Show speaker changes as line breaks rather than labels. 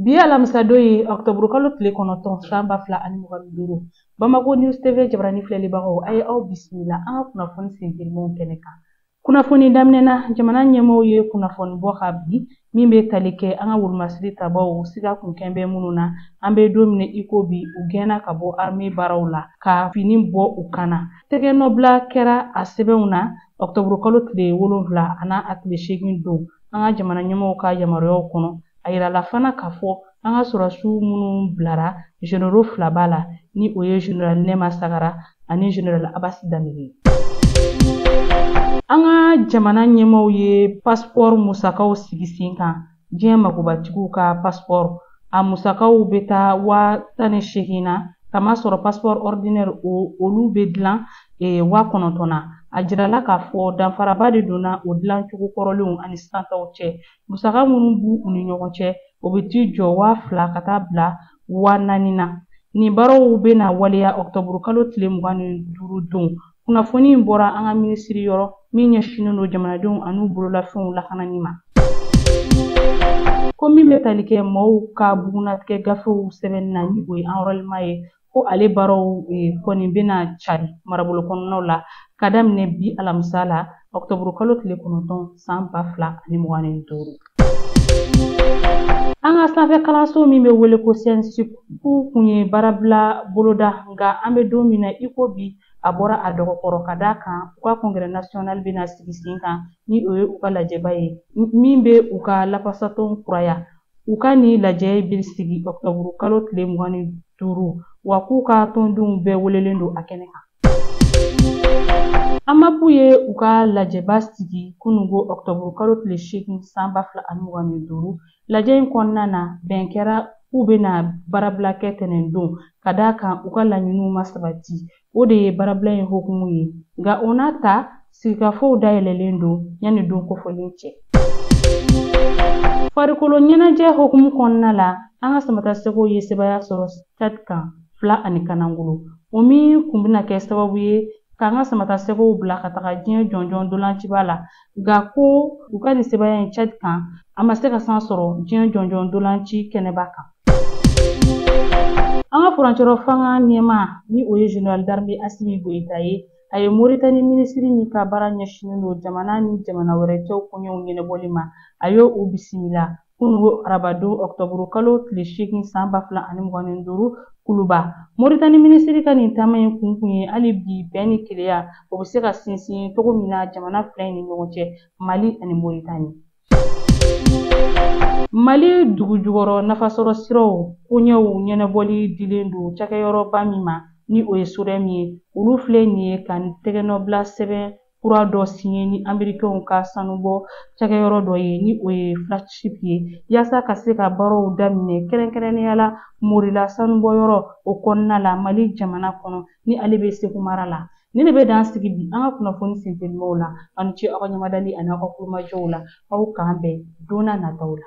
Bi alamisadon ye ɔkutɔburu kalo tile 9 san 2025. Bamako News TV jabarani filɛlibagaw, a ye aw bisimila an ka kunnafoni sentelimanw kɛnɛ kan. Kunnafoni daminɛ na, jamana ɲɛmaaw ye kunnafoni bɔ ka bi min bɛ tali kɛ an ka wolomasiri tabaw siga kun kɛn bɛ minnu na. An bɛ don min i ko bi, u gɛnna ka bɔ armée baaraw la ka fini bɔ u kan na. Tɛgɛnɔbila kɛra a sɛbɛnw na ɔkutɔburu kalo tile 7 ani a tile 8 don an ka jamana ɲɛmaaw ka yamaruyaw kɔnɔ. A yirala fana k'a fɔ an ka sɔrɔdasiw minnu bilara généraux fila b'a la, ni o ye général Nɛma Sagara ani général Abasi Danbele. An ka jamana ɲɛmaaw ye passeport musakaw sigi sen kan. Diɲɛ magobatigiw ka passeport a musakaw bɛ taa 18,000 na, kamasɔrɔ passeport ordinaire olu bɛ dilan 9,000 na. A jirala k'a fɔ danfaraba de donna o dilancogo kɔrɔlenw ani sisan taw cɛ. Musaka minnu b'u ni ɲɔgɔn cɛ, o bɛ t'i jɔ 2,000 ka taa bila 4,000 na. Nin baaraw bɛna waleya ɔkutɔburu kalo tile 25 don. Kunnafoni in bɔra an ka minisiri yɔrɔ min ɲɛsinnen don jamanadenw an'u bololafɛnw lakanani ma. Ko min bɛ tali kɛ maaw ka bugunnatigɛ gafew sɛbɛnni na, ni o ye enrôlement ye, ko ale baaraw kɔni bɛna cari marabolo kɔnɔnaw la ka daminɛ bi alamisa la ɔkutɔburu kalo tile 9 san 2025. An ka sanfɛ kalanso min bɛ wele ko CNSP, k'u kun ye baarabila boloda, nka an bɛ don min na i ko bi, a bɔra a dɔgɔkɔrɔ ka d'a kan u ka congrès national bɛna sigi sen kan, ni o ye u ka lajɛba ye min bɛ u ka lafasatɔn kuraya. U ka nin lajɛ bɛ sigi ɔkutɔburu kalo tile 25, wa k'u ka tɔndenw bɛɛ welelen don a kɛnɛ kan. AMAP ye u ka lajɛba sigi kununko ɔkutɔburu kalo tile 8 san 2025. Lajɛ in kɔnɔna na, bɛn kɛra k'u bɛna baarabila kɛ tɛnɛn don ka d'a kan u ka laɲiniw ma sabati. O de ye baarabila in hukumu ye, nka o n'a ta sigikafɔw dayɛlɛlen don yanni don kofɔlen cɛ. Farikolo ɲɛnajɛ hukumu kɔnɔna la, an ka samatasɛgɛw ye sebaaya sɔrɔ Tchad kan 2 ani kanangolo, o min kun bɛna kɛ sababu ye k'an ka samatasɛgɛw bila ka taga diɲɛ jɔnjɔn dolanciba la. Nka ko u ka nin sebaaya in Tchad kan, a ma se ka san sɔrɔ diɲɛ jɔnjɔn dolanci kɛnɛba kan. An ka furancɛrɔ fanga ɲɛmaa, ni o ye général d'armée Asimi Goyita ye, a ye Moritani minisiri min ka baara ɲɛsinnen don jamana ni jamana wɛrɛ cɛw koɲɛw ɲɛnabɔli ma, a y'o o bisimila kununko arabadon ɔkutɔburu kalo tile 8 san 2025 Kuluba. Moritani minisiri ka nin taama in kun ye hali bi bɛn ni kelenya o bɛ se ka sinsin cogo min na jamana fila in ni ɲɔgɔn cɛ, Mali ani Moritani. Mali dugujukɔrɔ nafasɔrɔ siraw koɲɛw ɲɛnabɔli dilen don cakɛyɔrɔba min ma, ni o ye SODEM ye, olu filɛ nin ye ka tɛgɛnɔbila sɛbɛn kura dɔ signé ni Américains ka sanubɔ cakɛyɔrɔ dɔ ye, ni o ye Flagship ye, yaasa ka se ka baaraw daminɛ kɛrɛnkɛrɛnnenya la Morila sanubɔyɔrɔ o kɔnɔna la Mali jamana kɔnɔ, ni ale bɛ Segu mara la. Nin de bɛ dan sigi bi an ka kunnafoni sentelimaw la. Aw ni ce aw ka ɲamadali ani aw ka kulomajɔw la. Aw k'an bɛn don n'a nataw la.